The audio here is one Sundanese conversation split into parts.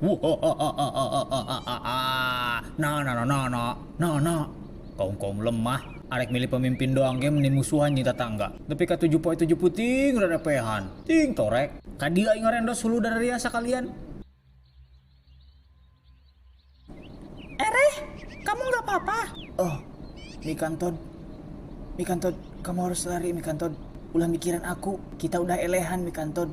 Nah, nah, nah, nah, nah, nah, nah. Kaum-kaum lemah, arek milih pemimpin doang ge meni musuhan jeung tatangga. Nepi ka 7 poe 7 puting rerepehan. Ting torek. Ka dieu aing ngarendos hulu dararia sakalian. Ereh, kamu nggak apa-apa? Oh, Mikantod. Mikantod, kamu harus lari, Mikantod. Ulah mikiran aku, kita udah elehan, Mikantod.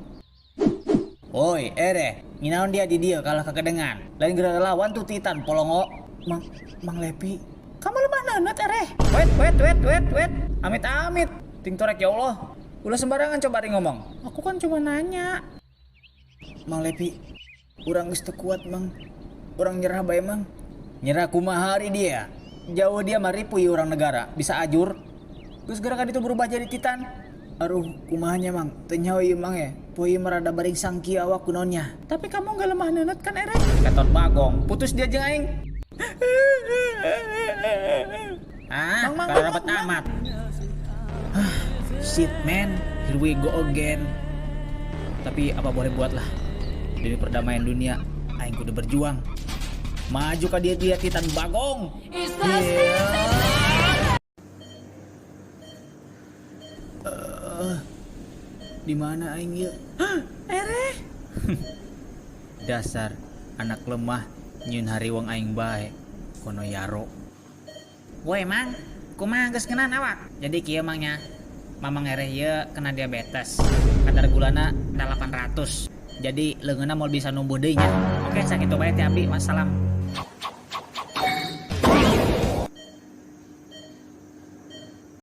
Woi, Ereh, nginaon dia di dia kalah kekedengan. Lain geura lawan tuh Titan polongo. Mang, Mang Lepi. Kamu lemah nenet, Ereh. Wait, wait, wait, wait, wait. Amit amit. Ting torek ya Allah. Ulah sembarangan coba ring ngomong. Aku kan cuma nanya. Mang Lepi, urang geus teu kuat, Mang. Urang nyerah bae, Mang. Nyerah kumaha hari dia. Jauh dia mah ripuh ieu urang negara, bisa ajur. Geus gerakan itu berubah jadi Titan. Aduh, kumahanya, Mang. Teu nyaho ieu, Mang ya. Poe ieu mah rada baring sangki awak kunaonnya. Tapi kamu nggak lemah nenet kan, Ereh? Ketot bagong, putus dia jeung aing. Ah, Mang, Mang, karena Mang, dapat amat. Shit man, here we go again. Tapi apa boleh buat lah. Demi perdamaian dunia, aing kudu berjuang. Maju ka dia dia Titan Bagong. Di mana aing ieu? Ereh, Dasar anak lemah nyieun hariwang aing bae. Kono yaro. Woi mang, kumaha geus ngeunaan awak? Jadi kieu mang nya. Mamang Ereh ieu kena diabetes. Kadar gulana 800. Jadi leungeunna moal bisa numbuh deui nya. Oke, sakitu bae ti abdi. Wassalam.